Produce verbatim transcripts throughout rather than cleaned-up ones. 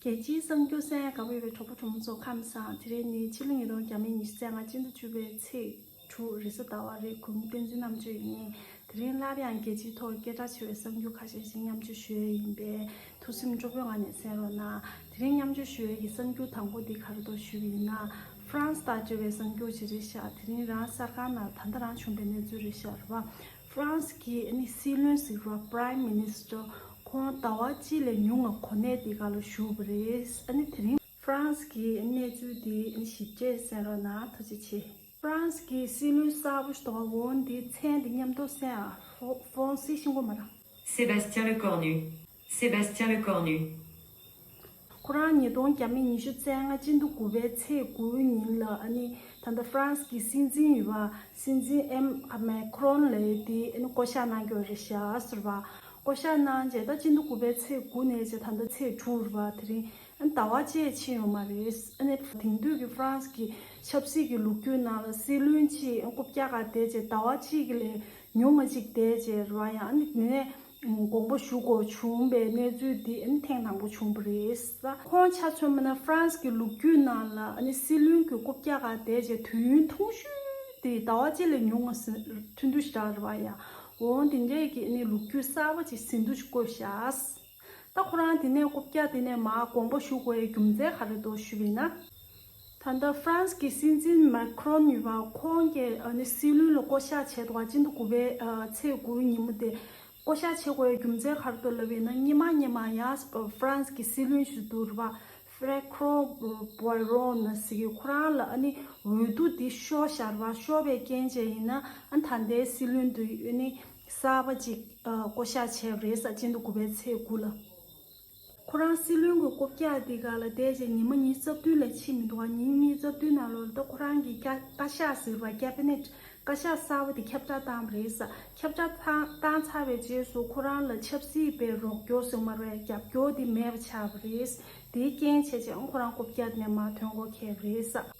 རྒྱལ་སྤྱིའི་གསར་འགྱུར་གསན་ཡ་དགའ་པོ་ཡོད་པའི་གྲོགས་པོ་གྲོགས་མོ་ཚོ་ཁམས་བཟང་། དེ་རིང་ནི་ཕྱི་ལོ་ཉིས་སྟོང་ཉི་ཤུ་རྩ་ལྔ་སྤྱི་ཟླ་བཅུ་པའི་ཚེས་དྲུག་རེས་གཟའ་ཟླ་བ་རེད། གུས་མོ་བསྟན་འཛིན་རྣམ་དཔྱོད་ཡིན། དེ་རིང་སླར་ཡང་རྒྱལ་སྤྱིའི་ཐོག་སྐད་གྲགས་ཆེ་བའི་གསར་འགྱུར་ཁ་ཤས་ཤིག་མཉམ་སྤྱོད་ཞུ་ཡས་ཡིན་པས་ཐུགས་སེམས་སྤྲོ་པོའི་ངང་ནས་གསན་རོགས་གནང་། དེ་རིང་མཉམ་སྤྱོད་ཞུ་ཡས་ཀྱི་གསར་འགྱུར་དང་པོ་འདི་ག་རེ་འདུག་ཞུས་པ་ཡིན་ན། ཧྥ་རན་སི་དང་འབྲེལ་བའི་གསར་འགྱུར་ཅིག་རེད་ཤག་དེ་རིང་རང་གསར་ཁང་ནང་ད་ལྟ་རང་བྱུང་བའི་གནས་ཚུལ་རེད་ཤག་རེད་བ། ཧྥ་རན་སི་གི་ཨ་ནི་སྲིད་བློན་ཟེར་བ། Prime Minister ཁོང་ཟླ་བ་གཅིག་ལས་ཉུང་ང་གོ་གནས་དེ་ག་ལ་བཞུགས་པ་རེད། ཨ་ནི་དེ་རིང་ཧྥ་རན་སི་གི་གནས་ཚུལ་དེ་ཨ་ནི་ཞིབ་ཕྲ་གསན་རོགས་གནང་། ཐུགས་རྗེ་ཆེ། ཧྥ་རན་སི་གི་སྲིད་བློན་གསར་པ་ཞིག་འདུག་ག་འོ་འདི་མཚན་དེ་མཉམ་དུ་གསན་ཨ། ཧྥོ་ཧྥོང་སི་ཤེས་ཀྱི་མ་རེད། Sébastien Lecornu. Sébastien Lecornu. ཁོ་རང་ཉིས་སྟོང་ཉི་ཤུ་རྩ་ལྔ་སྤྱི་ཟླ་དགུ་པའི་ཚེས་དགུའི་ཉིན་ལ་ཨ་ནི་ད་ལྟ་ཧྥ་རན་སི་གི་སྲིད་འཛིན་ཡོད་པ། སྲིད་འཛིན་ཨེམ་མེ་ཁ་རོན་ལབ་ཡས་དེ་ཨ་ནི་བསྐོ་བཞག་གནང་རྒྱུ་རེད་ཤག་ཟེར་བ། བསྐོ་བཞག་གནང་རྗེས་ད་སྤྱི་ཟླ་དགུ་པའི་ཚེས་དགུ་ནས་བྱས་ད་ལྟ་ཚེས་དྲུག་རེད་བ། དེ་རིང་ཨ་ནི་ཟླ་བ་གཅིག་ཕྱིན་ཡོད་མ་རེད། ཨ་ནི་དེང་དུས་ཀྱི་ཧྥ་རན་སི་གི་ཆབ་སྲིད་ཀྱི་ལོ་རྒྱུས་ནང་ལ་སྲིད་བློན་གཅིག་རྐུབ་བཀྱག་སྒང་བསྡད་རྗེས་ཟླ་བ་གཅིག་ལས་ཉུང་ང་གཅིག་བསྡད་རྗེས་རེད་བ། ཡང་ཨ་ནི་དེ་ནས་དགོངས་པ་ཞུ་དགོས་བྱུང་བའི་གནས་ཚུལ་འདི་ཨ་ནི་ཐེངས་དང་པོ་བྱུང་བ་རེད། ཁོང་ཆ་མཚོན་པ་ན་ཧྥ་རན་སི་གི་ལོ་རྒྱུས་ནང་ལ་ཨ་ནི་སྲིད་བློན་གྱི་རྐུབ་བཀྱག་སྒང་བསྡད་རྗེས་དུས་ཡུན་ཐུང་ཤོས་དེ་ཟླ་བ་གཅིག་ལས་ཉུང་ང་ཟིན་ཐུང་ཐུང་ཞིག་རེད་བ། ཡང་འོ་དེ་འདྲས་ཀྱི་ཨ་ནི་ལོ་རྒྱུས་གསར་པ་ཅིག་ཟིན་ཐུང་ཞིག་བཀོད་བཞག་ད་ཁོ་རང་དེ་ནས་རྐུབ་བཀྱག་དེ་ནས་མར་དགོངས་པ་ཞུ་དགོས་ཡའི་རྒྱུ་མཚན་ག་རེ་འདུག་ཞུས་པ་ཡིན་ན། ད་ལྟ་ཧྥ་རན་སི་གི་སྲིད་འཛིན་མེ་ཁ་རོན་ཡོད་པ། ཁོང་གིས་ཨ་ནི་སྲིད་བློན་ལ་བསྐོ་བཞག་བྱས་འདུག་ག་སྤྱི་ཟླ་དགུ་པའི་ཨ་ཚེས་དགུའི་ཉིན་མོ་དེ་བསྐོ་བཞག་བྱེད་དགོས་ཡའི་རྒྱུ་མཚན་ག་རེ་འདུག་ལབ་པ་ཡིན་ན། སྔོན་མ་སྔོན་མ་ཡང་ཧྥ་རན་སི་གི་སྲིད་བློན་ཞིག་འདུག་རེད་བ། ཧྥེ་ཁྲོ་བོ་རོ་ན་ཟེར་གི། ཁོ་རང་ལ་ཨ་ནི་འོས་བསྡུ་འདི་ཤོར་བཞག་རེད་བ། ཤོར་བའི་རྐྱེན་བྱས་ཡིན་ན་ཨ་ནི་ད་ལྟའི་སྲིད་བློན་དེ་ཨ་ནི་གསར་པ་ཅིག་ཨ་བསྐོ་བཞག་བྱས་པ་རེད་ཟེར། སྤྱི་ཟླ་དགུ་པའི་ཚེས་དགུ་ལ། ཁོ་རང་སྲིད་བློན་གྱི་རྐུབ་བཀྱག་འདི་སྒང་ལ་བསྡད་རྗེས་ཉི་མ་ཉི་ཤུ་རྩ་བདུན་ལས་ཕྱིན་མི་འདུག་ག་ཉིན་ཉི་ཤུ་རྩ་བདུན་ནང་ལོགས་ལ་ད་ཁོ་རང་གི་བཀའ་བཀའ་ཤག་ཟེར་བ། ཀེ་བི་ནེཊ། བཀའ་ཤག་གསར་པ་དེ་ཁྱབ་བསྒྲགས་བཏང་བ་རེད་ཟེར། ཁྱབ་བསྒྲགས་བཏང་བཏང་ཚར་བའི་རྗེས་སུ་ཁོ་རང་ལ་ཆབ་སྲིད་པའི་རོགས་སྐྱོར་ཟེར་མ་རེད། རྒྱབ་སྐྱོར་དེ་མེད་པ་ཆགས་པ་རེད། དེའི་རྐྱེན་བྱས་རྗེས་ཁོ་རང་རྐུབ་བཀྱག་དེ་ནས་མར་ཐོན་དགོས་ཁེལ་བ་རེད་ཟེར།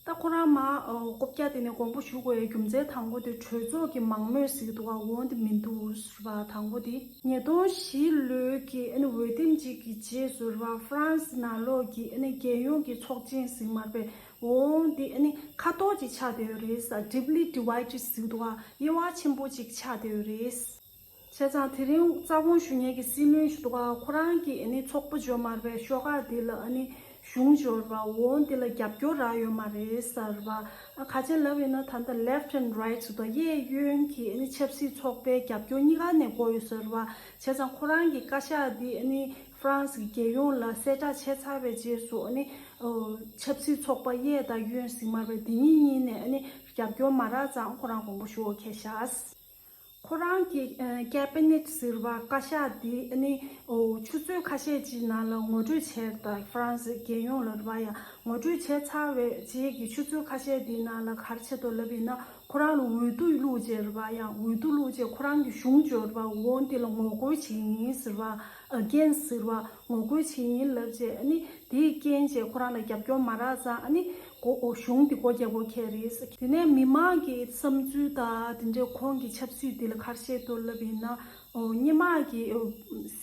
ད་ཁོ་རང་མར་ཨོ་རྐུབ་བཀྱག་དེ་ནས་དགོངས་པ་ཞུ་དགོས་ཡའི་རྒྱུ་མཚན་དང་པོ་དེ་གྲོས་ཚོགས་ཀྱི་མང་མོས་ཟེར་གི་འདུག་ག་འོ་འདི་མི་འདུག་ཟེར་བ་དང་པོ་དེ། ཉིས་སྟོང་བཞི་ལོའི་གི་ཨ་ནི་འོས་འདེམས་གཅིག་གི་རྗེས་སུ་རེད་བ། ཧྥ་རན་སི་ནང་ལོགས་ཀྱི་ཨ་ནི་རྒྱལ་ཡོངས་ཀྱི་ཚོགས་ཆེན་ཟེར་མ་རེད་པས། འོ་འདི་ཨ་ནི་ཁ་ཐོར་ཅིག་ཆགས་བསྡད་ཡོད་རེད་ཟེར། Deeply divided ཟེར་གི་འདུག་ག་དབྱེ་བ་ཆེན་པོ་ཅིག་ཆགས་བསྡད་ཡོད་རེད། བྱས་ཙང་དེ་རིང་རྩ་དགོངས་ཞུ་མཁན་གྱི་སྲིད་བློན་ཞིག་འདུག་ག་ཁོ་རང་གིས་ཨ་ནི་ཚོགས་པ་འཇོག་མ་རེད་པས། ཤོག་ཁག་འདི་ལ་ཨ་ནི་གཞུང་འབྱོར་བ་འོ་འདི་ལ་རྒྱབ་སྐྱོར་རག་ཡོད་མ་རེད་ཟེར་བ། ཨ་ཁ་ཆེ་ལབ་ཡིན་ན་ད་ལྟ་left and right ཟེར་དུས་གཡས་གཡོན་གྱི་ཨ་ནི་ཆབ་སྲིད་ཚོགས་པའི་རྒྱབ་སྐྱོར་གཉིས་ཀ་ནས་དགོས་ཡོད་ཟེར་བ། བྱས་ཙང་ཁོ་རང་གི་བཀའ་ཤག་འདི་ཨ་ནི་ཧྥ་རན་སི་གི་རྒྱལ་ཡོངས་ལ་གསལ་བསྒྲགས་བྱས་ཚར་བའི་རྗེས་སུ་ཨ་ནི་ཨོ་ཆབ་སྲིད་ཚོགས་པ་གཡས་དང་གཡོན་ཟེར་མ་རེད་པས། འདི་གཉིས་གཉིས་ནས་ཨ་ནི་རྒྱབ་སྐྱོར་མ་རག་ཙང་ཁོ་རང་དགོངས་པ་ཞུ་དགོས་ཁེལ་ཤག་ཁོ་རང་གི་ཨ་ཀེ་བི་ནེཊ་ཟེར་བ་བཀའ་ཤག་འདི་ཨ་ནི་ཨོ་ཆུ་ཚོད་ཁ་ཤས་ཅིག་ནང་ལ་ངོ་སྤྲོད་བྱས། ད་ཧྥ་རན་སི་རྒྱལ་ཡོངས་ལ་རེད་བ། ཡང་ངོ་སྤྲོད་བྱས་ཚར་བའི་རྗེས་ཀྱི་ཆུ་ཚོད་ཁ་ཤས་འདིའི་ནང་ལ་ག་རེ་བྱས་འདུག་ལབ་ཡིན་ན། ཁོ་རང་ལ་འོས་བསྡུ་བླུགས་བྱས་རེད་བ། ཡང་འོས་བསྡུ་བླུགས་བྱས་ཁོ་རང་གི་གཞུང་འབྱོར་བ་འོ་འདི་ལ་ངོ་རྒོལ་བྱེད་ཀྱི་ཡིན་ཟེར་བ། Against ཟེར་བ། ངོ་རྒོལ་བྱེད་ཀྱི་ཡིན་ལབ་བྱས། ཨ་ནི་དེའི་རྐྱེན་བྱས་ཁོ་རང་ལ་རྒྱབ་སྐྱོར་མ་རག་ཙང་ཨ་ནི་སྒོ་ཨོ་གཞུང་འདི་སྒོ་རྒྱག་དགོས་ཁེལ་རེད། དེ་ནས་མི་མང་གི་བསམ་ཚུལ་དང་དེ་འདྲའི་ཁོང་གི་ཆབ་སྲིད་འདི་ལ་ག་རེ་བཤད་འདུག་ལབ་ཡིན་ན། ཨོ་སྔོན་མ་གི་ཨོ་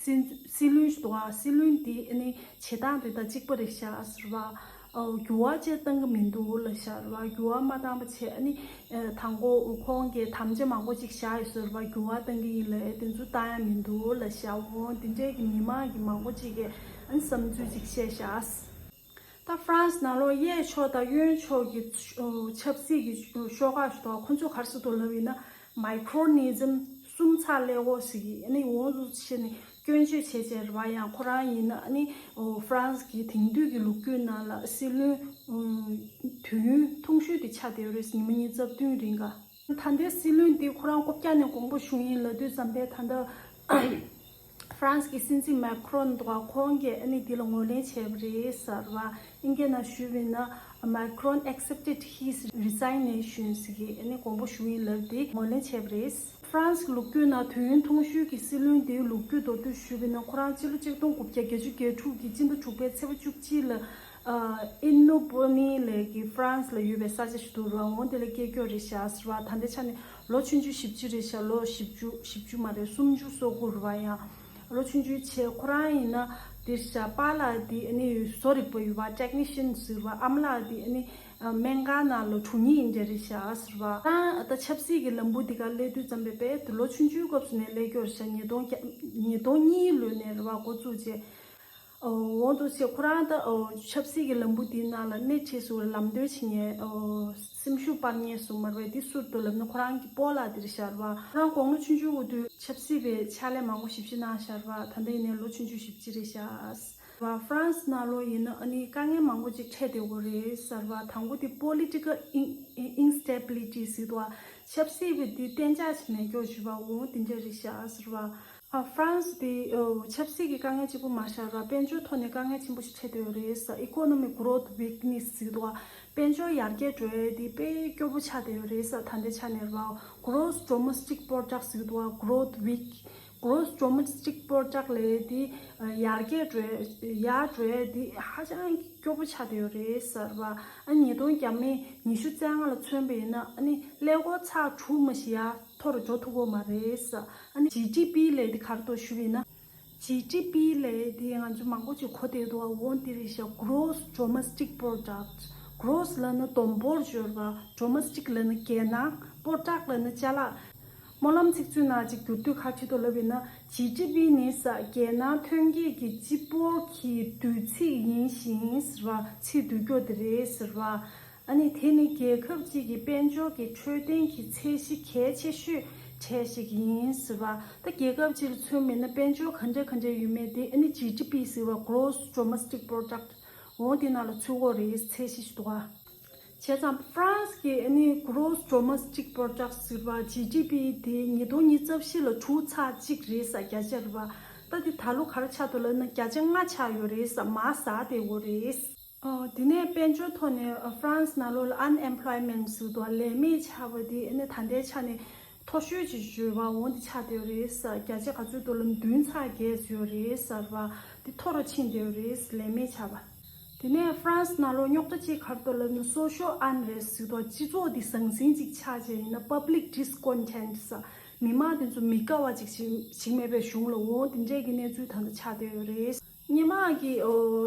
སྲིད་སྲིད་བློན་ཞིག་འདུག་ག་སྲིད་བློན་འདི་ཨ་ནི་བྱེད་སྟངས་དེ་དང་གཅིག་པ་རེད་ཤག་ཟེར་བ། ཨོ་འགྱུར་བ་ཅིག་བཏང་གི་མི་འདུག་ལབ་ཤག་རེད་བ། འགྱུར་བ་མ་བཏང་བ་བྱས་ཨ་ནི་ཨ་དང་པོ་ཁོང་གིས་དམ་བཅའ་མང་པོ་ཅིག་བཞག་ཡོད་ཟེར་བ། འགྱུར་བ་བཏང་གི་ཡིན་ལབ། དེ་ཚོ་བཏང་ཡ་མི་འདུག་ལབ་ཤག་འོ་དེ་འདྲའི་གི་མི་མང་གི་མང་པོ་ཅིག་གིས་ཨ་ནི་བསམ་ཚུལ་ཅིག་བཤད་ཤག་ད་ཧྥ་རན་སི་ནང་ལོགས་གཡས་ཕྱོགས་དང་གཡོན་ཕྱོགས་ཀྱི་ཨོ་ཆབ་སྲིད་ཀྱི་ཤོག་ཁག་ཞིག་འདུག་ཁོ་ཚོས་ག་རེ་ཟེར་འདུག་ལབ་ཡིན་ན། མའི་ཁྲོ་ནི་ཛམ། གསུམ་ཚར་ཀླད་ཀོར་ཟེར་གི་ཨ་ནི་འོ་ཟུག་བྱས་ནས་སྐྱོན་བརྗོད་བྱས་བྱས་རེད་བ། ཡང་ཁོ་རང་ཡིན་ན་ཨ་ནི་ཨོ་ཧྥ་རན་སི་གི་དེང་དུས་ཀྱི་ལོ་རྒྱུས་ནང་ལ་སྲིད་བློན་ཨོ་དུས་ཡུན་ཐུང་ཤོས་དེ་ཆགས་བསྡད་ཡོད་རེད། ཉི་མ་ཉི་ཤུ་རྩ་བདུན་རིང་ག་ད་ལྟའི་སྲིད་བློན་འདི་ཁོ་རང་རྐུབ་བཀྱག་ནས་དགོངས་པ་ཞུ་ཡིན་ལབ་དུས་ཙམ་པས་ད་ལྟ་ཧྥ་རན་སི་གི་སྲིད་འཛིན་མེ་ཁ་རོན་འདུག་ག་ཁོང་གིས་ཨ་ནི་འདི་ལ་ངོས་ལེན་བྱས་པ་རེད་ཟེར་བ། ཨིན་སྐད་ནང་ཞུས་པ་ཡིན་ན། Macron accepted his resignation ཟེར་གི་ཨ་ནི་དགོངས་པ་ཞུ་ཡིན་ལབ་དེ་ངོས་ལེན་བྱས་པ་རེད། ཧྥ་རན་སི་གི་ལོ་རྒྱུས་ནང་དུས་ཡུན་ཐུང་ཤོས་ཀྱི་སྲིད་བློན་དེའི་ལོ་རྒྱུས་མདོར་བསྡུས་ཞུས་པ་ཡིན་ན། ཁོ་རང་སྤྱི་ལོ་ཆིག་སྟོང་དགུ་བརྒྱ་བརྒྱད་ཅུ་གྱ་དྲུག་གི་སྤྱི་ཟླ་དྲུག་པའི་ཚེས་པ་བཅུ་གཅིག་ལ་ཨ་ཨེ་ནོ་པོ་ནི་ལབ་གི་ཧྥ་རན་སི་ལ་ཡོད་པའི་ས་ཆ་ཞིག་འདུག་ར། འོ་དེ་ལ་སྐྱེས་རྒྱུ་རེད་ཤག་ཟེར་བ། ད་ལྟའི་ཆ་ནས་ལོ་ཆུང་ཆུང་བཞི་བཅུ་རེད་ཤག་ལོ་བཞི་བཅུ་བཞི་བཅུ་མ་རེད། སུམ་ཅུ་སོ་དགུ་རེད་བ། ཡང་ལོ་ཆུང་ཆུང་བྱས། ཁོ་རང་ཡིན་ན་ དེ་ཤ་པཱ་ལགས་དེ་ཨ་ནི་བཟོ་རིག་པ་ཡོད་པ་ཊེག་ནི་ཤན་ཟེར་བ། ཨ་མ་ལགས་དེ་ཨ་ནི་སྨན་ཁང་ནང་ལ་དྲུང་ཡིག་འདྲ་རེད་ཤག་ཟེར་བ། ད་ད་ཆབ་སྲིད་ཀྱི་ལམ་བུ་དེ་ག་སླེབས་དུས་ཙམ་པས་དཔེ་དེ་ལོ་ཆུང་ཆུང་སྐབས་སུ་ནས་སླེབས་ཀྱི་ཡོད་རེད་ཤག་ཉིས་སྟོང་བརྒྱ་ཉིས་སྟོང་གཉིས་ལོ་ནས་རེད་བ། འགོ་བཙུགས་བྱས། འོ་འདུག་སེ་ཁོ་རང་ད་ཆབ་སྲིད་ཀྱི་ལམ་བུ་དེའི་ནང་ལ་སྣེ་ཁྲིད་ཟེར་བ་ལམ་སྟོན་བྱེད་མཁན། སེམས་ཤུགས་སྤར་མཁན་སུ་མ་རེད་པས། དེ་སུ་རེད་འདུག་ལབ་ན་ཁོ་རང་གི་སྤོ་ལགས་དེ་རེད་ཤག་རེད་བ། ཁོ་རང་དགུང་ལོ་ཆུང་ཆུང་འོ་དུས་ཆབ་སྲིད་པའི་ཕྱག་ལས་མང་པོ་ཞེ་པོ་ཅིག་གནང་ཤག་རེད་བ། ད་ལྟ་ཡིན་ནའི་ལོ་ཆུང་ཆུང་ཞེ་པོ་ཅིག་རེད་ཤག་རེད་བ། ཧྥ་རན་སི་ནང་ལོགས་ཡིན་ན་ཨ་ནི་དཀའ་ངལ་མང་པོ་ཅིག་འཕྲད་བསྡད་ཡོད་རེད་ཟེར་བ། དང་པོ་དེ་པོ་ལི་ཊི་ཀལ་ཨིན་ཨིན་སི་ཊེ་བི་ལི་ཊི་ཟེར་འདུག་བ། ཆབ་སྲིད་པའི་དེ་གཏན་འཇགས་ཅིག་མེད་ཀྱོག་ཞུ་བ། འོ་དེ་འདྲ་རེད་ཤག་ཟེར་བ། ཨ། ཧྥ་རན་སི་དེ་ཨ་ཆབ་སྲིད་ཀྱི་དཀའ་ངལ་གཅིག་པུ་མ་ཤར་བར་དཔལ་འབྱོར་ཐོག་ནས་དཀའ་ངལ་ཆེན་པོ་ཞིག་འཕྲད་བསྡད་ཡོད་རེད་ཟེར། Economic growth weakness ཟེར་འདུག་བ། དཔལ་འབྱོར་ཡར་རྒྱས་འགྲོ་ཡས་དེ་དཔེ་སྐྱོ་པོ་ཆགས་བསྡད་ཡོད་རེད་ཟེར། ད་ལྟའི་ཆ་ནས་རེད་བ། Gross domestic product ཟེར་འདུག་བ། Growth weak། Gross domestic product ལབ་ཡས་དེ་ཨ་ཡར་རྒྱས་འགྲོ་ཡས་ཡར་འགྲོ་ཡས་དེ་ཧ་ཅང་སྐྱོ་པོ་ཆགས་བསྡད་ཡོད་རེད་ཟེར་བ། ཨ་ཉིས་སྟོང་བརྒྱ་མེད་ཉི་ཤུ་རྩ་ལྔ་ལ་མཚོན་པ་ཡིན་ན་ཨ་ནི་ཀླད་ཀོར་ཚེག་དྲུག་མ་ཞིག་ཡར་མཐོ་རུ་འགྲོ་ཐུབ་ཀྱི་ཡོད་མ་རེད་ཟེར། ཨ་ནི་ཇི་ཌི་པི་ལབ་ཡས་དེ་ག་རེ་འདུག་ཞུས་པ་ཡིན་ན། ཇི་ཌི་པི་ལབ་ཡས་དེ་ང་ཚོ་མང་པོ་ཅིག་གོ་བསྡད་འདུག་བ། འོ་དེ་རེད་ཤག Gross domestic product། Gross ལབ་ན་བསྡོམས་འབོར་ཟེར་བ། Domestic ལབ་ན་རྒྱལ་ནང་། Product ལབ་ན་ཅ་ལག་སྨོན་ལམ་ཚིག་མཛོད་ནང་ཅིག་བསྒྱུར་དུས་ག་རེ་བྲིས་འདུག་ལབ་ཡིན་ན། ཇི་ཌི་པི་ནི་ཟེར་རྒྱལ་ནང་ཐོན་སྐྱེད་ཀྱི་སྤྱི་འབོར་གྱི་བསྡུས་ཚིག་ཡིན་ཞིང་ཟེར་བ། ཚིག་བསྡུས་སྐྱོར་དེ་རེད་ཟེར་བ། ཨ་ནི་དེ་ནི་རྒྱལ་ཁབ་ཅིག་གི་དཔལ་འབྱོར་གྱི་འཕྲོད་བསྟེན་གྱི་ཚད་གཞི་གལ་ཆེ་ཤོས་གྲས་ཤིག་ཡིན་ཟེར་བ། ད་རྒྱལ་ཁབ་ཅིག་ལ་མཚོན་པ་ཡིན་ན་དཔལ་འབྱོར་ག་འདྲ་ག་འདྲ་ཡོད་མེད་དེ་ཨ་ནི་ཇི་ཌི་པི་ཟེར་བ། Gross domestic product འོ་དེ་ནང་ལ་ཚུད་ཀྱི་ཡོད་རེད། ཚད་གཞི་ཞིག་འདུག་ག་བྱས་ཙང་ཧྥ་རན་སི་གི་ཨ་ནི་Gross domestic product ཟེར་བ། ཇི་ཌི་པི་དེ་ཉིས་སྟོང་ཉི་ཤུ་རྩ་བཞི་ལ་དྲུག་ཚེག་གཅིག་རེད་ཟེར། བརྒྱ་ཆ་རེད་བ། ད་དེ་ད་ལོ་ག་རེ་ཆགས་འདུག་ལབ་ན་བརྒྱ་ཆ་ལྔ་ཆགས་ཡོད་རེད་ཟེར། མར་ཟགས་བསྡད་ཡོད་རེད། ཨ། དེ་ནས་དཔལ་འབྱོར་ཐོག་ནས་ཨ་ཧྥ་རན་སི་ནང་ལོགས་ལ་unemployment ཟེར་འདུག་བ། ལས་མེད་ཆགས་པ་དེ་ཨ་ནི་ད་ལྟའི་ཆ་ནས་མཐོ་ཤོས་ཅིག་ཡོད་པ། འོ་དེ་ཆགས་བསྡད་ཡོད་རེད་ཟེར། བརྒྱ་ཆ་ག་ཚོད་འདུག་ལབ་ན་བདུན་ཚེག་བརྒྱད་ཡོད་རེད་ཟེར་བ། དེ་མཐོ་རུ་ཕྱིན་བསྡད་ཡོད་རེད་ཟེར། ལས་མེད་ཆགས་པ། དེ་ནས་ཧྥ་རན་སི་ནང་ལོགས་རྙོག་དྲ་གཅིག་ག་རེ་འདུག་ལབ་ན་social unrest ཟེར་འདུག་བ། སྤྱི་ཚོགས་དེ་ཟང་ཟིང་ཅིག་ཆགས་བྱས་ཡིན་ན་public discontent ཟེར། མི་མང་དེ་ཚོ་མི་དགའ་བ་ཅིག་བྱེད་བྱེད་མེད་པའི་གཞུང་ལ། འོ་དེ་འདྲས་ཀྱི་གནས་ཚུལ་ད་ལྟ་ཆགས་བསྡད་ཡོད་རེད། སྔོན་མ་གི་ཨོ་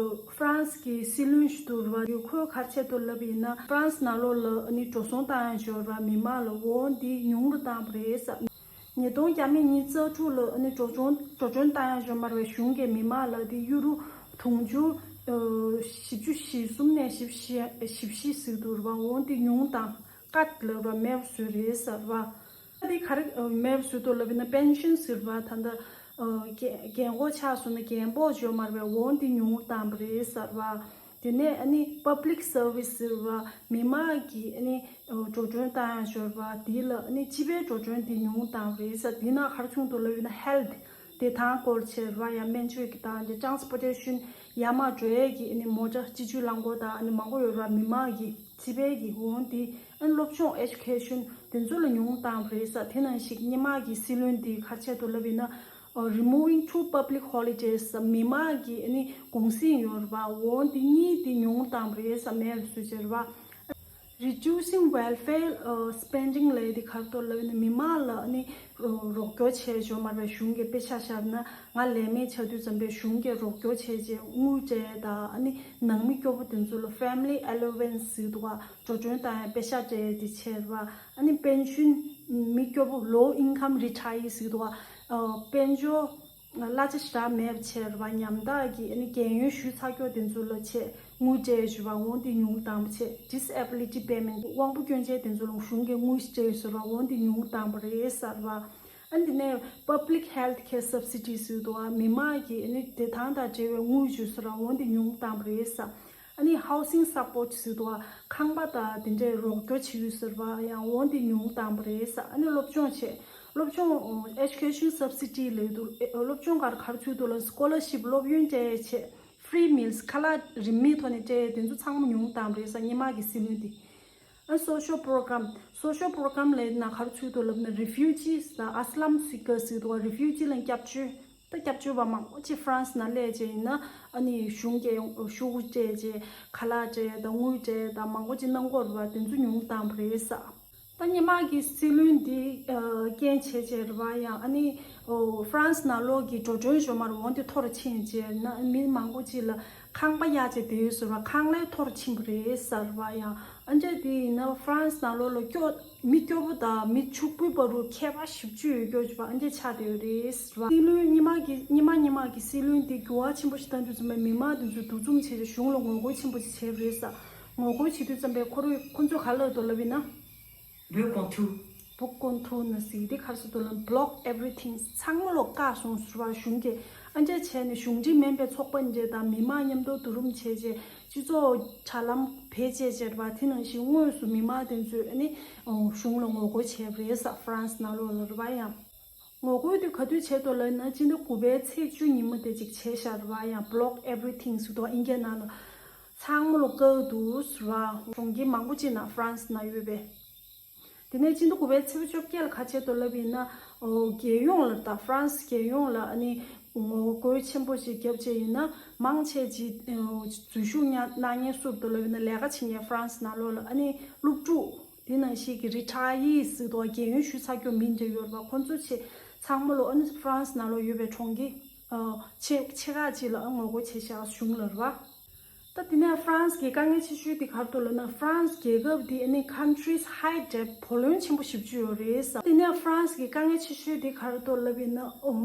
ཧྥ་རན་སི་གི་སྲིད་བློན་ཞིག་འདུག་རེད་བ། ཁོས་ག་རེ་བྱས་འདུག་ལབ་པ་ཡིན་ན། ཧྥ་རན་སི་ནང་ལོགས་ལ་ཨ་ནི་འགྲོ་སོང་བཏང་ཡག་ཞོར་བ་མི་མང་ལ་འོ་འདི་ཉུང་རུ་བཏང་བ་རེད་ཟེར། ཉིས་སྟོང་བརྒྱ་མེད་ཉི་ཤུ་རྩ་དྲུག་ལ་ཨ་ནི་འགྲོ་སོང་འགྲོ་སོང་བཏང་ཡག་ཞོར་མར་བའི་གཞུང་གིས་མི་མང་ལ་འདི་ཡུ་རོ་དུང་ཕྱུར་ཨོ་བཞི་བཅུ་ཞེ་གསུམ་ནས་བཞི་བཅུ་ཞེ་བཞི་བཞི་ཟེར་འདུག་རེད་བ། འོ་འདི་ཉུང་བཏང་། ཀཊ་ལབ་ར་མེད་པ་བཟོས་རེད་ཟེར་བ། ད་དེ་ག་རེ་ཨ་མེད་པ་བཟོས་འདུག་ལབ་ན་པེན་ཤན་ཟེར་བ། ད་ལྟ་ཨ་རྒན་རྒན་གོག་ཆགས་སོང་ན་རྒན་འབོག་ཞོ་མར་བའི་འོ་འདི་ཉུང་བཏང་བ་རེད་ཟེར་བ། དེ་ནས་ཨ་ནི་པབ་ལིག་སར་བིས་ཟེར་བ། མི་མང་གི་ཨ་ནི་ཨ་འགྲོ་གྲོན་བཏང་ཡག་ཞོར་བ་དེ་ལ་ཨ་ནི་སྤྱི་པའི་འགྲོ་གྲོན་དེ་ཉུང་བཏང་བ་རེད་ཟེར། དེ་ན་ག་རེ་བྱུང་འདུག་ལབ་ན་ཧེལ་ཐི་བདེ་ཐང་སྐོར་བྱས་ར། ཡང་སྨན་བཅོས་ཀྱི་དང་དེ་ཊ་རན་སི་པོར་ཊེ་ཤན་ཡར་མར་འགྲོ་ཡས་ཀྱི་ཨ་ནི་མོ་ཊ་སྤྱི་སྤྱོད་རླངས་འཁོར་དང་ཨ་ནི་མང་པོ་ཡོད་ར། མི་མང་གི་སྤྱི་པའི་གི་འོང་དེ་ཨ་ནི་སློབ་སྦྱོང་ཨེ་ཇུ་ཁེ་ཤན་དེ་ཚོ་ལ་ཉུང་བཏང་བ་རེད་ཟེར། དེ་ནང་བཞིན་སྔོན་མ་གི་སྲིད་བློན་དེ་ག་རེ་བྱས་འདུག་ལབ་ཡིན་ན་ཨ་removing two public holidays མི་མང་གི་ཨ་ནི་གུང་སེང་ཡོད་ར་བ། འོང་དེ་གཉིས་དེ་ཉུང་བཏང་བ་རེད་ཟེར། མེད་པ་བཟོས་བྱས་ར་བ། Reducing welfare uh, spending ལབ་ཡས་དེ་ག་རེ་འདུག་ལབ་ན་མི་མང་ལ་ཨ་ནི་རོགས་རོགས་སྐྱོར་བྱས་ཞོར་མར་བའི་གཞུང་གིས་དཔེ་ཆ་བཞག་ན་ང་ལས་མེད་ཆགས་དུས་ཙམ་པའི་གཞུང་གིས་རོགས་སྐྱོར་བྱས་རྗེས་དངུལ་སྤྲད་ཡས་དང་ཨ་ནི་ནང་མི་སྐྱོ་པོ་དེ་ཚོ་ལ་family allowance ཟེར་འདུག་ག་འགྲོ་གྲོན་བཏང་ཡས་པེ་ཤག་སྤྲད་ཡས་དེ་བྱས་ར་བ། ཨ་ནི་པེན་ཤན་མི་སྐྱོ་པོ་low income retirees ཟེར་འདུག་ག་ཨ་དཔལ་འབྱོར་གླ་ཆ་ཞེ་དྲག་མེད་པ་བྱས་ར་བ། ཉམ་ཐག་གི་ཨ་ནི་རྒན་ཡོལ་ཞུས་ཚར་ཀྱོག་དེ་ཚོ་ལ་ཆེད་དངུལ་སྤྲད་ཞུ་བ་འོང་དེ་ཉུང་བཏང་བ་བྱས། Disability payment དབང་པོ་སྐྱོན་ཅན་དེ་ཚོ་ལ་གཞུང་གིས་དངུལ་སྤྲད་ཞུ་བ་འོང་དེ་ཉུང་བཏང་བ་རེད་ཟེར་བ། ཨ་ནི་དེ་ནས་public health care subsidy ཟེར་འདུག་ག་མི་མང་གི་ཨ་ནི་བདེ་ཐང་དང་འབྲེལ་བའི་དངུལ་ཞུ་ཟེར་བ་འོང་དེ་ཉུང་བཏང་བ་རེད་ཟེར། ཨ་ནི་housing support ཟེར་འདུག་ག་ཁང་པ་དང་དེ་འདྲའི་རོགས་སྐྱོར་བྱེད་ཡུལ་ཟེར་བ་ཡང་འོང་དེ་ཉུང་བཏང་བ་རེད་ཟེར། ཨ་ནི་སློབ་སྦྱོང་བྱས། སློབ་སྦྱོང་ཨ་education subsidy ལབ་འདུག་ཨེ་སློབ་སྦྱོང་ག་རེ་ག་རེ་ཚུད་འདུག་ལབ་scholarship སློབ་ཡོན་སྤྲད་ཡས་ཆེད། Free meals ཁ་ལག་རིན་མེད་ཐོག་ནས་སྤྲད་ཡས་དེ་ཚོ་ཚང་མ་ཉུང་བཏང་བ་རེད་ཟེར། སྔོན་མ་གི་སྲིད་བློན་དེ། ཨ་social program social program ལབ་ན་ག་རེ་ཚུད་འདུག་ལབ་ན་refugees དང་asylum seekers ཟེར་འདུག་ག refugee ལ་སྐྱབས་བཅོལ། ད་སྐྱབས་བཅོལ་བ་མང་པོ་ཅིག་ཧྥ་རན་སི་ནང་སླེབས་བྱས་ཡིན་ན་ཨ་ནི་གཞུང་གིས་ཤོག་གུ་སྤྲད་བྱས་ཁ་ལག་སྤྲད་དང་དངུལ་སྤྲད་དང་མང་པོ་ཅིག་གནང་གི་ཡོད་རེད་བ། དེ་ཚོ་ཉུང་བཏང་བ་རེད་ཟེར། ད་སྔོན་མ་གི་སྲིད་བློན་འདི་རྐྱེན་བྱས་བྱས་རེད་བ། ཡང་ཨ་ནི་ཧྥ་རན་སི་ནང་ལོགས་ཀྱི་འགྲོ་གྲོན་ཞོ་མར་འོང་དེ་མཐོ་རུ་ཕྱིན་བྱས་ན་མི་མང་པོ་ཅིག་ལ་ཁང་པ་གཡར་བྱས་བསྡད་ཡོད་ཟེར་བ། ཁང་གླ་མཐོ་རུ་ཕྱིན་པ་རེད་ཟེར་བ། ཡང་ཨ་འདྲ་དེ་ཡིན་ན་ཧྥ་རན་སི་ནང་ལོགས་ལ་སྐྱོ་མི་སྐྱོ་པོ་དང་མི་ཕྱུག་པོའི་བར་དུ་ཁྱད་པར་ཞེ་པོ་ཅིག་ཡོད་སྐྱོ་ཅིག་པ་ཨ་འདྲ་ཆགས་བསྡད་ཡོད་རེད་ཟེར་བ། སྲིད་བློན་སྔོན་མ་གི་སྔོན་མ་སྔོན་མ་གི་སྲིད་བློན་དེ་འགྱུར་བ་ཆེན་པོ་ཞིག་བཏང་དུས་ཙམ་པ་མི་མང་དེ་ཚོས་འདུ་འཛོམས་བྱས་ཏེ་གཞུང་ལ་ངོ་རྒོལ་ཆེན་པོ་ཞིག་བྱས་པ་རེད་ཟེར། ངོ་རྒོལ་བྱེད་དུས་ཙམ་པ་ཁོ་རང་ཁོ་ཚོས་ག་ལབ་འདུག་ལབ་ཡིན་ན། Bloquons tout. Bloquons tout ནི་ཟེར་དེ་ག་རེ་ཟེར་འདུག་ལབ། Block everything. ཚང་མ་ལོག་བཀག་སོང་ཟེར་བ། གཞུང་གིས་ཨ་འདྲ་བྱས་ནས་གཞུང་འབྲེལ་མིན་པའི་ཚོགས་པ་འདྲ་དང་མི་མང་མཉམ་དུ་འདུ་འཛོམས་བྱས་རྗེས་སྤྱི་ཚོགས་དྲ་ལམ་བེད་སྤྱད་བྱས་པ་དེ་ནང་བཞིན་དངོས་སུ་མི་མང་དེ་ཚོས་ཨ་ནི་གཞུང་ལ་ངོ་རྒོལ་བྱས་པ་རེད་ཟེར། ཧྥ་རན་སི་ནང་ལོགས་ལ་རེད་བ། ཡང་ངོ་རྒོལ་དེ་ག་དུས་བྱས་འདུག་ལབ་ན་སྤྱི་ཟླ་དགུ་པའི་ཚེས་བཅུ་ཉིན་མོ་དེ་ཅིག་བྱས་ཤག་རེད་བ། ཡང་Block everything ཟེར་འདུག་ཨིན་སྐད་ནང་ལ། ཚང་མ་ལོག་བཀག་འདུག་ཟེར་བ། གྲོང་ཁྱེར་མང་པོ་ཅིག་ནང་ཧྥ་རན་སི་ནང་ཡོད་པའི། དེ་ནས་སྤྱི་ཟླ་དགུ་པའི་ཚེས་པ་བཅོ་བརྒྱད་ལ་ག་བྱས་འདུག་ལབ་ཡིན་ན། ཨོ། རྒྱལ་ཡོངས་ལ་དང་ཧྥ་རན་སི་རྒྱལ་ཡོངས་ལ་ཨ་ནི་ངོ་རྒོལ་ཆེན་པོ་ཞིག་བརྒྱབ་བྱས་ཡིན་ན་མང་ཆེ་ཅིག་ཨོ། འཛུལ་ཞུགས་གནང་མཁན་སུ་རེད་འདུག་ལབ་ཡིན་ན་ལས་ཀ་བྱེད་མཁན་ཧྥ་རན་སི་ནང་ལོགས་ལ་ཨ་ནི་སློབ་ཕྲུག་དེ་ནང་བཞིན་གྱི་རི་ཊ་ཡར་ཟེར་འདུག་རྒས་ཡོལ་ཞུས་ཚར་རྒྱུ་མི་འདྲ་ཡོད་རེད་པ། ཁོང་ཚོ་ཆེ་ཚང་མ་ལོག་ཨ་ནི་ཧྥ་རན་སི་ནང་ལོགས་ཡོད་པའི་གྲོང་ཁྱེར་ཨོ། ཆེ་ཆེ་ཁག་ཅིག་ལ་ཨ་ངོ་རྒོལ་བྱས་ཤག་གཞུང་ལ་རེད་པ། ད་དེ་ནས་ཧྥ་རན་སི་གི་དཀའ་ངལ་ཆེ་ཤོས་དེ་ག་རེ་འདུག་ལབ་ན། ཧྥ་རན་སི་རྒྱལ་ཁབ་དེ་ཨ་ནི་country's high debt བུ་ལོན་ཆེན་པོ་ཞེ་པོ་ཅིག་ཡོད་རེད་ཟེར། དེ་ནས་ཧྥ་རན་སི་གི་དཀའ་ངལ་ཆེ་ཤོས་དེ་ག་རེ་འདུག་ལབ་ཡིན་ན། ཨོ།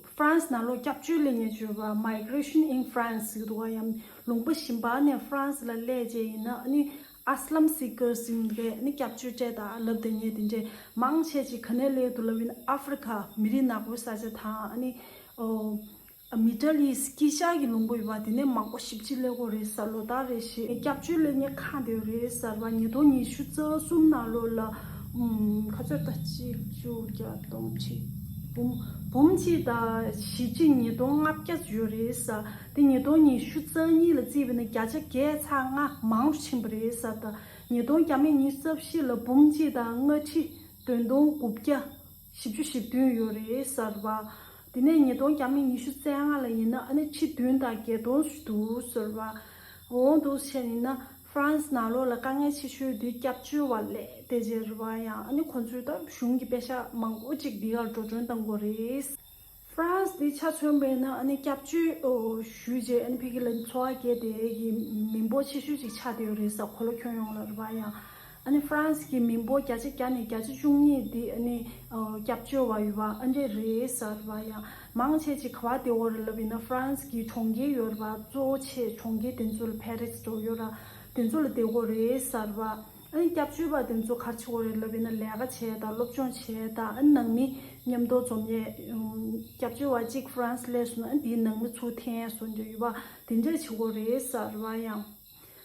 ཧྥ་རན་སི་ནང་ལོགས་སྐྱབས་བཅོལ་ལེན་མཁན་ཅིག་ཡོད་པ། Migration in France ཟེར་གྱི་འདུག་ག་ཡང་ལུང་པ་གཞན་པ་ནས་ཧྥ་རན་སི་ལ་སླེབས་བྱས་ཡིན་ན་ཨ་ནི་asylum seekers ཟེར་མཁན་ཨ་ནི་སྐྱབས་བཅོལ་སྤྲད་དང་ལབ་བསྡད་མཁན་དེ་འདྲས་མང་ཆེ་ཅིག་ག་ནས་སླེབས་འདུག་ལབ་ཡིན་ན། ཨ་ཧྥི་རི་ཁ་མི་རིགས་ནག་པོའི་ས་ཆ་དང་ཨ་ནི། ཨོ། Middle East དཀྱིལ་ཤར་གྱི་ལུང་པ་ཡོད་པ་དེ་ནས་མང་པོ་ཞེ་པོ་ཅིག་སླེབས་ཀྱི་ཡོད་རེད་ཟེར། ལོ་ལྟར་རེ་བཞིན་སྐྱབས་བཅོལ་ལེན་མཁན་ཁག་བསྡད་ཡོད་རེད་ཟེར་བ། ཉིས་སྟོང་ཉི་ཤུ་རྩ་གསུམ་ནང་ལོགས་ལ། ཨུམ། ག་ཚོད་ད། གཅིག་བཅུ་བརྒྱ་སྟོང་ཁྲི་འབུམ་འབུམ་གཅིག་དང་བཞི་བཅུ་ཉིས་སྟོང་ལྔ་བརྒྱ་ཡོད་རེད་ཟེར། དེ་ཉིས་སྟོང་ཉི་ཤུ་རྩ་གཉིས་ལ་བརྩིས་པ་ཡིན་ན་བརྒྱ་ཆ་བརྒྱད་ཚེག་ལྔ་མང་རུ་ཕྱིན་པ་རེད་ཟེར། ད་ཉིས་སྟོང་བརྒྱ་མེད་ཉི་ཤུ་རྩ་བཞི་ལ་འབུམ་གཅིག་དང་ལྔ་ཁྲི་བདུན་སྟོང་དགུ་བརྒྱ། བཞི་བཅུ་ཞེ་བདུན་ཡོད་རེད་ཟེར་བ། དེ་ནས་ཉིས་སྟོང་བརྒྱ་མེད་ཉི་ཤུ་རྩ་ལྔ་ལ་ཡིན་ན་ཨ་ནི་ཁྲི་བདུན་དང་བརྒྱད་སྟོང་ཞིག་འདུག་ཟེར་བ། འོང་འདུག་བྱས་ཡིན་ན་ཧྥ་རན་སི་ནང་ལོགས་ལ་དཀའ་ངལ་ཆེ་ཤོས་དེ་སྐྱབས་བཅོལ་བ་ལས་དེ་བྱས་རེད་བ། ཡང་ཨ་ནི་ཁོང་ཚོས་ད་གཞུང་གི་པེ་ཤག་མང་པོ་ཅིག་འདི་གར་འགྲོ་གྲོན་གཏོང་དགོས་རེད། ཧྥ་རན་སི་འདི་ཆ་མཚོན་པས་ན་ཨ་ནི་སྐྱབས་བཅོལ་ཞུས་རྗེས་ཨ་ནི་ཕ་གི་ལ་འཚོ་བ་སྐྱེལ་བསྡད་ཀྱི་མི་འབོར་ཆེ་ཤོས་ཅིག་ཆགས་བསྡད་ཡོད་རེད་ཟེར། འཁོར་ལོ་ཁྱོན་ཡོངས་ལ་རེད་བ། ཡང་ཨ་ནི་ཧྥ་རན་སི་གི་མི་འབོར་བརྒྱ་ཆ་བརྒྱ་ནས་བརྒྱ་ཆ་བཅུ་གཉིས་འདི་ཨ་ནི་སྐྱབས་བཅོལ་བ་ཡོད་པ་ཨ་འདྲས་རེད་ཟེར་བ། ཡང་མང་ཆེ་ཅིག་ག་པར་བསྡད་ཡོད་རེད་ལབ་ཡིན་ན་ཧྥ་རན་སི་གི་གྲོང་ཁྱེར་ཡོད་རེད་བ། གཙོ་བོ་ཆེ་གྲོང་ཁྱེར་དེ་ཚོ་ལ་ཕ་རི་སི་འདྲ་ཡོད་ར་དེ་ཚོ་ལ་བསྡད་ཡོད་རེད་ཟེར་བ། ཨ་ནི་སྐྱབས་བཅོལ་བ་དེ་ཚོ་ག་རེ་བྱེད་དགོས་རེད་ལབ་ཡིན་ན་ལས་ཀ་བྱས་དང་སློབ་སྦྱོང་བྱས་དང་ཨ་ནི་ནང་མི་མཉམ་དུ་འཛོམས་ནས་སྐྱབས་བཅོལ་བ་གཅིག་ཧྥ་རན་སི་སླེབས་སོང་ན་ཨ་ནི་དེའི་ནང་མི་ཚུར་འཐེན་སོང་འདྲ་ཡོད་པ་དེ་འདྲས་བྱེད་དགོས་རེད་ཟེར་བ། ཡང་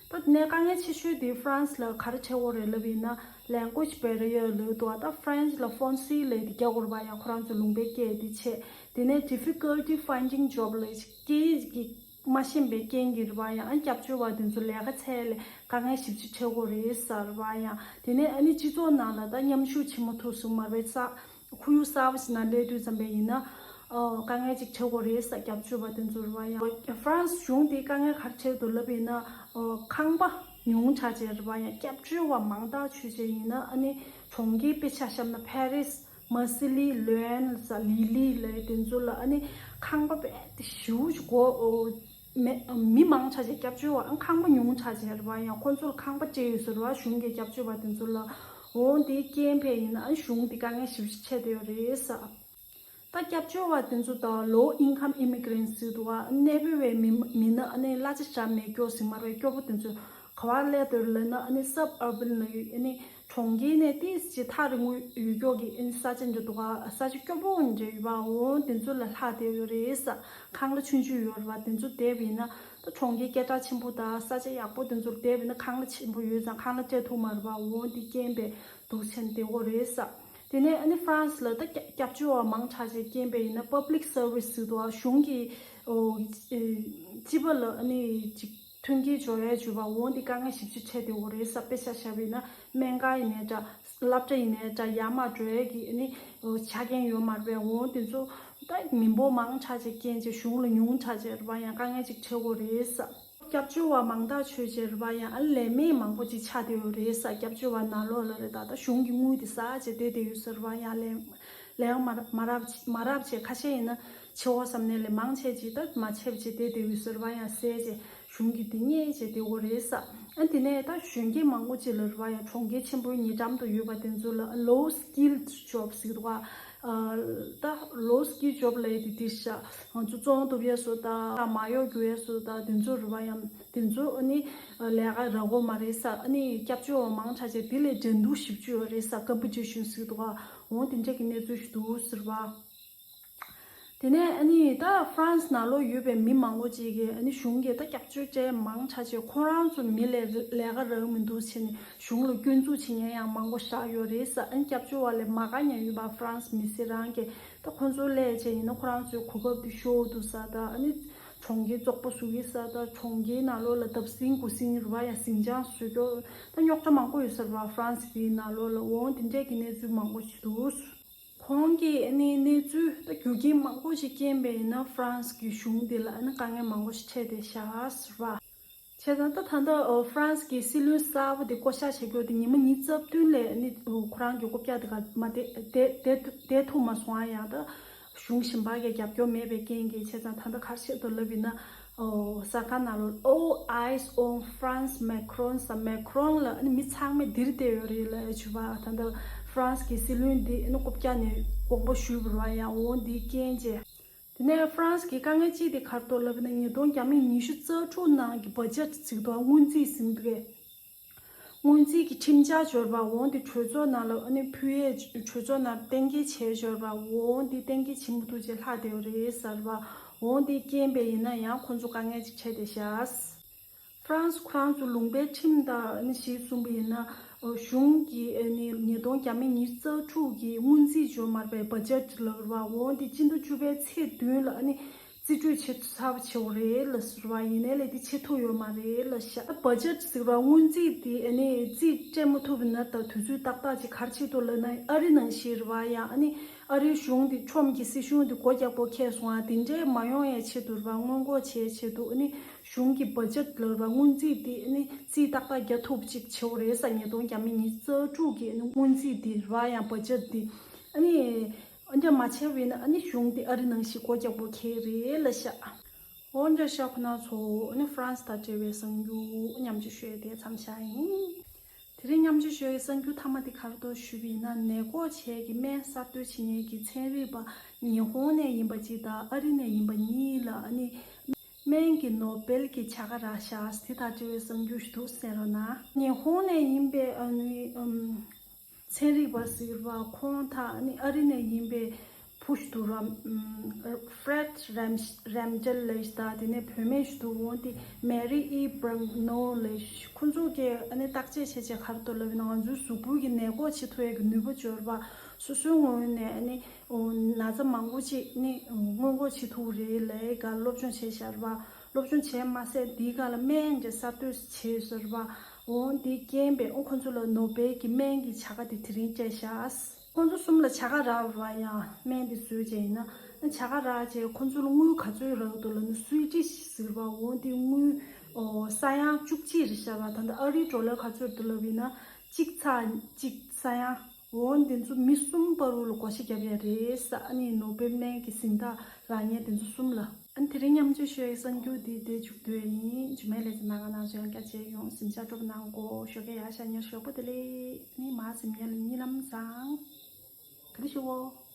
ད་དེ་ནས་དཀའ་ངལ་ཆེ་ཤོས་དེ་ཧྥ་རན་སི་ལ་ག་རེ་འཕྲད་དགོས་རེད་ལབ་ཡིན་ན་language barrier ལབ་འདུག་ད་French ལ་français ལབ་དེ་རྒྱག་དགོས་རེད་པ། ཡང་ཁོ་རང་ཚོ་ལུང་པའི་སྐད་དེ་བྱས། དེ་ནས་difficulty finding job ལབ་སྐད་ཡིག་གི་མ་ཤེས་པའི་རྐྱེན་གྱིས་རེད་པ། ཡང་ཨ་སྐྱབས་བཅོལ་བ་དེ་ཚོ་ལས་ཀ་འཚོལ་ལས་དཀའ་ངལ་ཞེ་པོ་ཅིག་འཕྲད་ཀྱི་རེད་ཟེར་བ། ཡང་དེ་ནས་ཨ་ནི་སྤྱི་ཚོགས་ནང་ལ་ད་མཉམ་ཞུགས་བྱེད་མ་ཐུབ་སོང་མ་རེད་ས། ཁོར་ཡུག་གསར་པ་ཞིག་ནང་སླེབས་དུས་ཙམ་པ་ཡིན་ན་ཨ་དཀའ་ངལ་ཅིག་འཕྲད་ཀྱི་རེད་ཟེར། སྐྱབས་བཅོལ་བ་དེ་ཚོ་རེད་པ། ཡང་ཧྥ་རན་སི་གཞུང་དེས་དཀའ་ངལ་ག་རེ་འཕྲད་འདུག་ལབ་ཡིན་ན་ཨ་ཁང་པ་ཉུང་དྲགས་བྱས་རེད་པ། ཡང་སྐྱབས་བཅོལ་བ་མང་དག་ཆུད་བྱས་ཡིན་ན་ཨ་ནི་གྲོང་ཁྱེར་དཔེ་ཆ་བཞག་ན་ཕ་རི་སི། མར་སི་ལི། ལོན་ཟེར། ལི་ལི་ལབ་དེ་ཚོ་ལ་ཨ་ནི་ཁང་པ་རྦད་དེ་ཞེ་པོ་ཅིག་དགོས། མི་མི་མང་དྲགས་བྱས་སྐྱབས་བཅོལ་བ་ཨ་ཁང་པ་ཉུང་དྲགས་བྱས་རེད་པ། ཡང་ཁོང་ཚོ་ལ་ཁང་པ་སྤྲད་ཡོད་ཟེར་བ། གཞུང་གིས་སྐྱབས་བཅོལ་བ་དེ་ཚོ་ལ། འོ་དེའི་རྐྱེན་པས་ཡིན་ན་ཨ་གཞུང་དེ་དཀའ་ངལ་ཞེ་པོ་ཅིག་འཕྲད་བསྡད་ཡོད་རེད་ཟེར། ད་སྐྱབས་བཅོལ་བ་དེ་ཚོ་དང་low income immigrants ཟེར་འདུག་པ། གནས་སྤོས་པའི་མི་མི་སྣ་ཨ་ནི་གླ་ཆ་ཞབས་མེད་སྐྱོ་ཟེར་མ་རེད། སྐྱོ་པོ་དེ་ཚོ་ག་པར་སླེབས་བསྡད་ཡོད་ལབ་ན་ཨ་ནི་suburban ལབ་ཡོད། ཨ་ནི་གྲོང་ཁྱེར་ནས་ཏོག་ཙམ་ཅིག་ཐག་རིང་པོ་ཡོད་སྐྱོ་གི་ཨ་ནི་ས་ཆ་འདྲ་འདུག་ག་ས་ཆ་སྐྱོ་པོ་འདྲ་ཡོད་པ། འོ་དེ་ཚོ་ལ་ལྷག་བསྡད་ཡོད་རེད་ཟེར། ཁང་གླ་ཆུང་ཆུང་ཡོད་རེད་པ། དེ་ཚོ་བསྡད་པ་ཡིན་ན་ད་གྲོང་ཁྱེར་སྐད་གྲགས་ཆེན་པོ་དང་ས་ཆ་ཡག་པོ་དེ་ཚོར་བསྡད་པ་ཡིན་ན་ཁང་གླ་ཆེན་པོ་ཡོད་ཙང་ཁང་གླ་སྤྲད་ཐུབ་མ་རེད་པ། འོ་དེ་རྐྱེན་པས་འདུག་བྱས་ནས་བསྡད་ཡོད་རེད་ཟེར། དེ་ནས་ཨ་ནི་ཧྥ་རན་སི་ལ་ད་སྐྱབས་སྐྱབས་བཅོལ་བ་མང་དྲགས་ཅིག་རྐྱེན་པས་ཡིན་ན་public service ཟེར་འདུག་པ། གཞུང་གི་ཨོ་ཨེ་སྤྱི་པ་ལ་ཨ་ནི་ཅིག་མཐུན་རྐྱེན་སྦྱོར་ཡས་བྱུས་པ། འོ་འདི་དཀའ་ངལ་ཞེ་པོ་ཅིག་འཕྲད་བསྡད་ཡོད་རེད་ཟེར། དཔེ་ཆ་བཞག་པ་ཡིན་ན་སྨན་ཁང་ཡིན་ནའི་འདྲ། སློབ་གྲྭ་ཡིན་ནའི་འདྲ། ཡར་མར་འགྲོ་ཡས་ཀྱི་ཨ་ནི་ཨོ་ཆ་རྐྱེན་ཡོད་མ་རེད་པས། འོ་དེ་ཚོ་ད་མི་འབོར་མང་དྲགས་ཅིག་རྐྱེན་བྱས་གཞུང་ལ་ཉུང་དྲགས་ཅིག་རེད་པ། ཡང་དཀའ་ངལ་ཅིག་འཕྲད་ཡོད་རེད་ཟེར། སྐྱབས་བཅོལ་བ་མང་ཐག་ཆོད་བྱས་རེད་པ། ཡང་ཨ་ལས་མེད་མང་པོ་ཅིག་ཆགས་བསྡད་ཡོད་རེད་ས། སྐྱབས་བཅོལ་བ་ནང་ལོགས་ལ་རེད། ད་ལྟ་གཞུང་གི་དངུལ་དེ་ཟ་བྱས་བསྡད་བསྡད་ཡོད་ས་རེད་པ། ཡང་ལས་ལས་ཀ་མ་མ་རག་མ་རག་བྱས། ཁ་ཤས་ཡིན་ན་བྱེད་འོ་བསམ་ནས་ལས། མང་ཆེ་ཅིག་ད་མ་བྱས་བྱས་བསྡད་བསྡད་ཡོད་ས་རེད་པ། ཡང་ཟས་བྱས་གཞུང་གི་དེ་ཉེས་བྱས་བསྡད་ཡོད་རེད་ས། ཨ་དེ་ནས་ད་གཞོན་སྐྱེས་མང་པོ་ཅིག་ལ་རེད་པ། ཡང་གྲོང་ཁྱེར་ཆེན་པོའི་ཉེ་འགྲམ་དུ་ཡོད་པ་དེ་ཚོ་ལ་low skilled job ཟེར་གྱི་འདུག་ག་ཨ་ད་low skilled job ལབ་ཡས་དེ་དེ་ཤ། ང་ཚོ་བཙོང་ཐུབ་ཡས་སུ་ད་མ་གཡོག་རྒྱུག་ཡས་སུ་ད་དེ་ཚོ་རེད་པ། ཡང་དེ་ཚོ་ཨ་ནི་ལས་ཀ་རག་གི་མ་རེད་ས། ཨ་ནི་སྐྱབས་བཅོལ་བ་མང་དྲགས་བྱས་དེ་ལས་འགྲན་བསྡུར་ཞེ་པོ་ཅིག་ཡོད་རེད་ས། competition ཟེར་གྱི་འདུག་ག་འོ་དེ་འདྲ་གི་གནས་ཚུལ་ཞིག་འདུག་ཟེར་བ། དེ་ནས་ཨ་ནི་ད་ཧྥ་རན་སི་ནང་ལོགས་ཡོད་པའི་མི་མང་པོ་ཅིག་གིས་ཨ་ནི་གཞུང་གིས་ད་སྐྱབས་བཅོལ་བྱས་མང་དྲགས་བྱས་ཁོ་རང་ཚོ་མི་ལས་ལས་ཀ་རག་མི་འདུག་བྱས་ནས་གཞུང་ལ་སྐྱོན་འཛུགས་བྱེད་མཁན་ཡང་མང་པོ་བཞག་ཡོད་རེད་ས། ཨ་ནི་སྐྱབས་བཅོལ་བ་ལས་མ་དགའ་མཁན་ཡོད་པ། ཧྥ་རན་སི་མི་སེར་རང་གིས་ད་ཁོ་ཚོ་སླེབས་བྱས་ཡིན་ན་ཁོ་རང་ཚོའི་གོ་སྐབས་དེ་ཤོར་འདུག་ས། ད་ཨ་ནི་གྲོང་ཁྱེར་བཙོག་པོ་བཟོ་གི་ས། ད་གྲོང་ཁྱེར་ནང་ལོགས་ལ་བརྡབ་གསིག་གུར་གསིག་རེད་པ། ཡང་ཟིང་ཆ་བཟོ་རྒྱུ་ད་རྙོག་དྲ་མང་པོ་ཡོད་ས་རེད་པ། ཧྥ་རན་སི་དེའི་ནང་ལོགས་ལ། འོ་དེ་འདྲས་ཀྱི་གནས་ཚུལ་མང་པོ་ཞིག་འདུག་ཁོང་གིས་ཨ་ནི་གནས་ཚུལ་ད་རྒྱུ་རྐྱེན་མང་པོ་ཞིག་རྐྱེན་པས་ཡིན་ན་ཧྥ་རན་སི་གི་གཞུང་དེ་ལ་ཨ་ནི་དཀའ་ངལ་མང་པོ་ཞིག་འཕྲད་བསྡད་ཤག་ཟེར་བ། བྱས་ཙང་ད་ད་ལྟ་ཨོ་ཧྥ་རན་སི་གི་སྲིད་བློན་གསར་པ་དེ་བསྐོ་བཞག་བྱེད་རྒྱུ་དེ་ཉི་མ་ཉི་ཤུ་རྩ་བདུན་ལས་ཨ་ནི་ཨོ་ཁོ་རང་གི་རྐུབ་བཀྱག་དེ་ག་མ་བསྡད་བསྡད་བསྡད་ཐུབ་མ་སོང་། ཨ་ཡང་ད་གཞུང་གཞན་པ་གི་རྒྱབ་སྐྱོར་མེད་པའི་རྐྱེན་གྱིས། བྱས་ཙང་ད་ལྟ་ག་རེ་བྱེད་དུ་ལབ་ཡིན་ན། ཨོ་གསར་ཁང་ནང་ལོགས་All eyes on France Macron ཟེར། མེ་ཁ་རོན་ལ་ཨ་ནི་མི་ཚང་མས་འདིར་བལྟས་ཡོད་རེད་ལབ་ཡ་བྱུང་བ། ད་ལྟ་ཧྥ་རན་སི་གི་སྲིད་བློན་འདི་ཨ་ནི་རྐུབ་བཀྱག་ནས་དགོངས་པ་ཞུས་པ་རེད་པ། ཡང་འོ་འདིའི་རྐྱེན་བྱས། དེ་ནས་ཧྥ་རན་སི་གི་དཀའ་ངལ་གཅིག་དེ་ག་རེ་འདུག་ལབ་ན། ཉིས་སྟོང་བརྒྱ་མེད་ཉི་ཤུ་རྩ་དྲུག་ནང་གི་བ་ཇེཊ་ཟེར་གྱི་འདུག་སྔོན་རྩིས་ཟེར་གྱི་འདུག་གས། སྔོན་རྩིས་ཀྱི་ཁྲིམས་འཆར་འབྱོར་བ། འོ་འདི་གྲོས་ཚོགས་ནང་ལ་ཨ་ནི་ཕུལ་ཡས། གྲོས་ཚོགས་ནང་གཏན་འཁེལ་བྱས་འབྱོར་བ། འོ་འདི་གཏན་འཁེལ་བྱེད་མི་ཐུབ་ཅེས་ལྷག་བསྡད་པ་རེད་ཟེར་བ། འོ་འདི་རྐྱེན་པས་ཡིན་ན་ཡང་ཁོང་ཚོ་དཀའ་ངལ་ཅིག་འཕྲད་བསྡད་ཤག་ཧྥ་རན་སི་ཁོ་རང་ཚོ་ལུང་པའི་ཁྲིམས་ལྟར་ཨ་ནི་གཞིར་བཟུང་པ་ཡིན་ན། གཞུང་གིས་ཨ་ནི་ཉིས་སྟོང་བརྒྱ་མེད་ཉི་ཤུ་རྩ་དྲུག་གི་སྔོན་རྩིས་འབྱོར་མ་རེད་པའི་བ་ཇེཊ་ལབ་རེད་པ། འོ་འདི་སྤྱི་ཟླ་བཅུ་པའི་ཚེས་བདུན་ལ་ཨ་ནི་རྩིས་སྤྲོད་བྱེད་ཚར་བ་བྱས་པ་རེད་ལབ་ཟེར་བ། ཡིན་ནའི་ལས་དེ་བྱེད་ཐུབ་ཡོད་མ་རེད་ལབ་ཤག་བ་ཇེཊ་ཟེར་བ་སྔོན་རྩིས་དེ་ཨ་ནི་རྩིས་སྤྲད་མ་ཐུབ་པ་ན་ད་དུས་ཚོད་ཏག་ཏག་ཅིག་ག་རེ་བྱེད་དུ་ལབ་ན། ཨ་རི་ནང་བཞིན་རེད་པ། ཡང་ཨ་ནི་ཨ་རིའི་གཞུང་དེ་ཁྲོམ་གྱི་སྲིད་གཞུང་དེ་སྒོ་རྒྱག་པོ་ཁེལ་སོང་ཨ། དེ་འདྲས་མ་ཡོང་ཡའི་ཆེད་དུ་རེད་པ། སྔོན་འགོག་བྱེད་ཆེད་དུ་ཨ་ནི་གཞུང་གི་བ་ཇེཊ་ལབ་རེད་པ། སྔོན་རྩིས་དེ་ཨ་ནི་རྩིས་ཏག་ཏག་རྒྱག་ཐུབ་ཅིག་བྱེད་དགོས་རེད་ས། ཉིས་སྟོང་བརྒྱ་མེད་ཉི་ཤུ་རྩ་དྲུག་གི་ཨ་ནི་སྔོན་རྩིས་དེ་རེད་པ། ཡང་བ་ཇེཊ་དེ་ཨ་ནི། ཨ་འདྲ་མ་བྱས་པ་ཡིན་ན་ཨ་ནི་གཞུང་དེ་ཨ་རི་ནང་བཞིན་སྒོ་རྒྱག་པོ་ཁེལ་རེད་ལབ་ཤག་འོ་འདྲ་ཤག་ཁོ་ན་ཚོ། ཨ་ནི་ཧྥ་རན་སི་དང་འབྲེལ་བའི་གསར་འགྱུར་མཉམ་སྤྱོད་ཞུ་ཡས་དེ་མཚམས་བཞག་ཡིན། དེ་རིང་མཉམ་སྤྱོད་ཞུ་ཡས་གསར་འགྱུར་མཐའ་མ་དེ་ག་རེ་འདུག་ཞུས་པ་ཡིན་ན། ནད་འགོག་བྱེད་ཀྱི་སྨན་གསར་གཏོད་བྱེད་མཁན་གྱི་ཚན་རིག་པ་ཉི་ཧོང་ནས་ཡིན་པ་གཅིག་དང་ཨ་རི་ནས་ཡིན་པ་གཉིས་ལ་ཨ་ནི་སྨན་གྱི་ནོ་སྦེལ་གྱི་བྱ་དགའ་རག་ཤག་དེ་དང་འབྲེལ་བའི་གསར་འགྱུར་ཞིག་འདུག་གསན་རོགས་གནང་། ཉི་ཧོང་ནས་ཡིན་པའི་ཨ་ནི་ཨམ། ཚན་རིག་པ་ཟེར་བ་ཁོང་དང་ཨ་ནི་ཨ་རི་ནས་ཡིན་པའི་བུ་ཞིག་འདུག་ར། ཧྥ་རེད་རེམ་རེམ་ཌེལ་ལབ་ཤག་དང་། དེ་ནས་བུད་མེད་ཞིག་འདུག་འོ་དེ་མེ་རི་ཨི་བྷ་རན་ནོ་ལབ་ཤག་ཁོང་ཚོ་གིས་ཨ་ནི་བརྟག་དཔྱད་བྱས་བྱས་ག་རེ་འདུག་ལབ་ན། ང་ཚོའི་གཟུགས་པོ་གི་ནད་འགོག་བྱེད་ཐུབ་ཡས་ཀྱི་ནུས་པ་འབྱོར་བ། སོ་སོའི་ངོས་ནས་ཨ་ནི་ན་ཚ་མང་པོ་ཅིག་ནི་སྔོན་འགོག་བྱེད་ཐུབ་རེད་ལབ་ཡས་སྒང་སློབ་སྦྱོང་བྱས་བཞག་རེད་པ། སློབ་སྦྱོང་བྱས་མ་ཟད་འདིའི་སྒང་ལ་སྨན་འདྲ་གསར་གཏོད་བྱས་ཟེར་བ། འོ་འདི་རྐྱེན་པས་ཨོ་ཁོང་ཚོ་ལ་ནོ་སྦེལ་གྱི་སྨན་གྱི་བྱ་དགའ་དེ་དེ་རིང་སྤྲད་ཤག་ཁོང་ཚོ་གསུམ་ལ་བྱ་དགའ་རག་པ་ཡང་སྨན་དེ་བཟོས་བྱས་ཡིན་ན། བྱ་དགའ་རག་བྱས་ཁོང་ཚོ་ལ་དངུལ་ག་ཚོད་རག་འདུག་ལབ་ན། སུའི་ཌི་ཤི་ཟེར་བ་འོ་འདི་དངུལ་ཨོ་ས་ཡ་བཅུ་གཅིག་རེད་ཤག་པ། ད་ལྟ་ཨ་རིའི་ཌོ་ལར་ག་ཚོད་འདུག་ལབ་ཡིན་ན། གཅིག་ཚེག་གཅིག་ས་ཡ། འོ་འདི་ཚོ་མི་གསུམ་བར་དུ་ལ་བགོ་བཤའ་བརྒྱབ་ཡ་རེད་ས། ཨ་ནི་ནོ་སྦེལ་སྨན་གྱི་གཟེངས་རྟགས་རག་མཁན་དེ་ཚོ་གསུམ་ལ། ཨ་ནི་དེ་རིང་མཉམ་སྤྱོད་ཞུ་ཡའི་གསར་འགྱུར་འདི་འདིར་མཇུག་བསྡུ་ཡ་ཡིན། རྗེས་མའི་ལེ་ཚན་ནང་ང་རང་ཚོ་ཡང་བསྐྱར་མཇལ་ཡོང་། གཟིམ་འཇག་སྤྲོ་པོ་གནང་གོ་ཞོགས་ཀས་ཡར་ཤར་ཉལ་ཞོགས་པ་བདེ་ལེགས། ཨ་ནི་མར་གཟིམ་ཉལ་ལ་གཉིད་ལམ་བཟང་། ག་རེ་ཞུ་བོ།